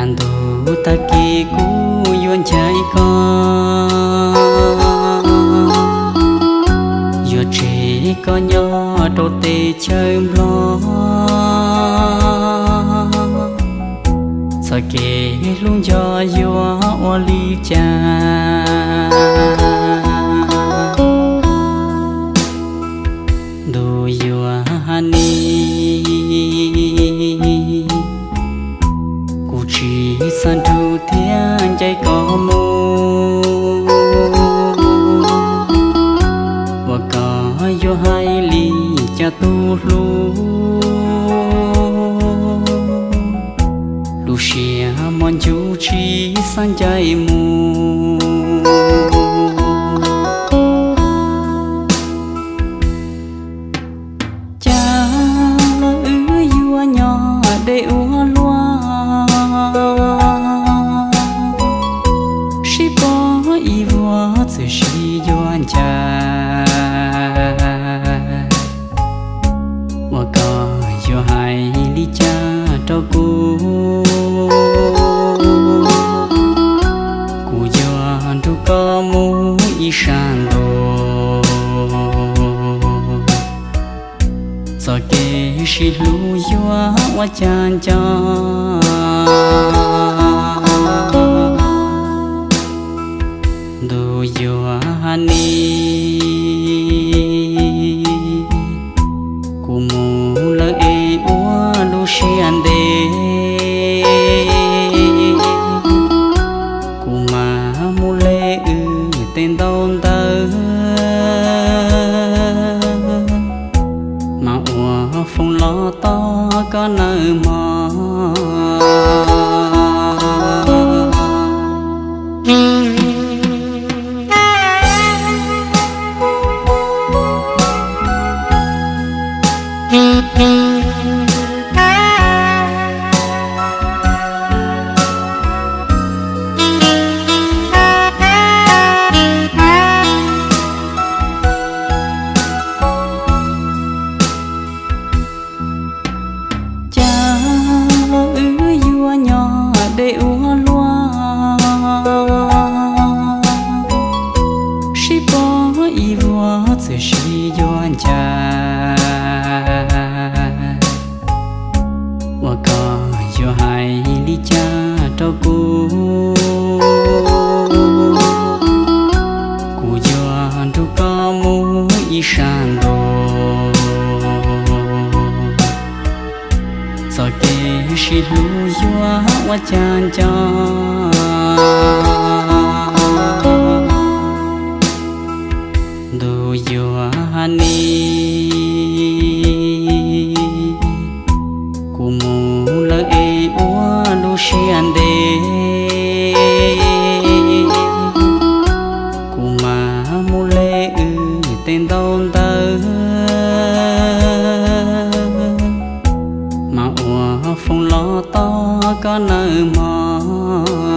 Ntuj tag kis kuv yuav ncaim koj, yuav tseg koj nyob rau teb chaws Nplog. Txoj kev hlub nco yuav ua li cas? Ntuj yuav hais li, kuv tsis xav nrug thiab ncaim koj mus. Uas koj yuav hais li cas tus hlub, lub siab mos ncuj tsis xav ncaim mus. Cas wb yuav nyob deb ua luaj, sib pom ib vuag txawm sib yuav ncaim. Uas koj yuav hais li cas rau kuv, kuv yuav nrug koj mus ib sab ntuj. Txoj kev sib hlub yuav ua cas nco? Ntuj yuav hais li, kuv mus lawm es ua lub siab ntev. Kuv mam mus li wb tej ntaub ntawv, mam ua foom los tos koj nawb mog. Cas wb yuav nyob deb ua luaj, sib pom ib vuag txawm sib yuav ncaim. Uas koj yuav hais li cas rau kuv, kuv yuav nrug koj mus ib sab ntuj. Txoj kev sib hlub yuav ua cas nco? Ntuj yuav hais li, kuv mus lawm es ua lub siab ntev. Kuv mam mus li wb tej ntaub ntawv, mam ua foom los tos koj nawb mog.